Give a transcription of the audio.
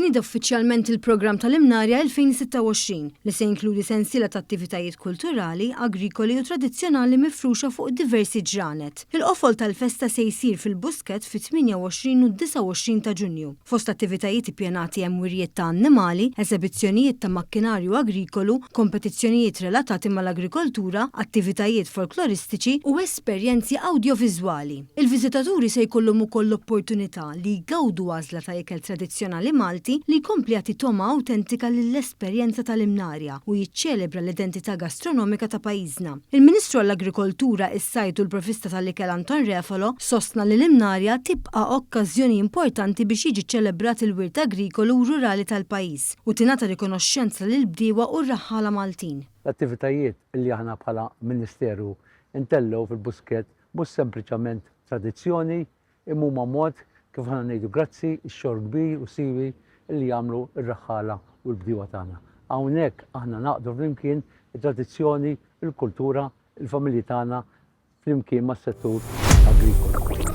Tnieda uffiċjalment il-programm tal-Imnarja 2026, li se jinkludi sensiela ta' attivitajiet kulturali, agrikoli u tradizzjonali mifruxa fuq diversi ġranet. Il-qofol tal-festa se jsir fil-Buskett fit-28 u 29 ta' Ġunju. Fost l-attivitajiet ippjanati hemm wirjiet ta' annimali, esebizzjonijiet ta' makkinarju agrikolu, kompetizzjonijiet relatati mal-agrikoltura, attivitajiet folkloristiċi u esperjenzi awdjoviżwali. Il-viżitaturi se jkollhom ukoll l-opportunità li jgawdu għażla ta' ikel tradizzjonali Malti li jkompli jagħti togħma awtentika lill-esperjenza tal-Imnarja u jiċċelebra l-identità gastronomika ta' pajjiżna. Il-Ministru għall-Agrikoltura, is-Sajd u l-Provvista tal-Ikel Anton Refalo sostna li l-Imnarja tibqa' okkażjoni importanti biex jiġi ċċelebrat il-wirt agrikolu u rurali tal-pajjiż u tingħata rikonoxxenza lill-bdiewa u r-raħħala Maltin. L-attivitajiet li aħna bħala Ministeru ntellgħu fil-Buskett mhux sempliċament tradizzjoni imma huma mod kif aħna ngħidu grazzi x-xogħol kbir u siewi li jagħmlu r-raħħala u l-bdiewa tagħna. Hawnhekk aħna ngħaqqdu flimkien it-tradizzjoni, il-kultura, il-familji tagħna flimkien mas-settur agrikolu.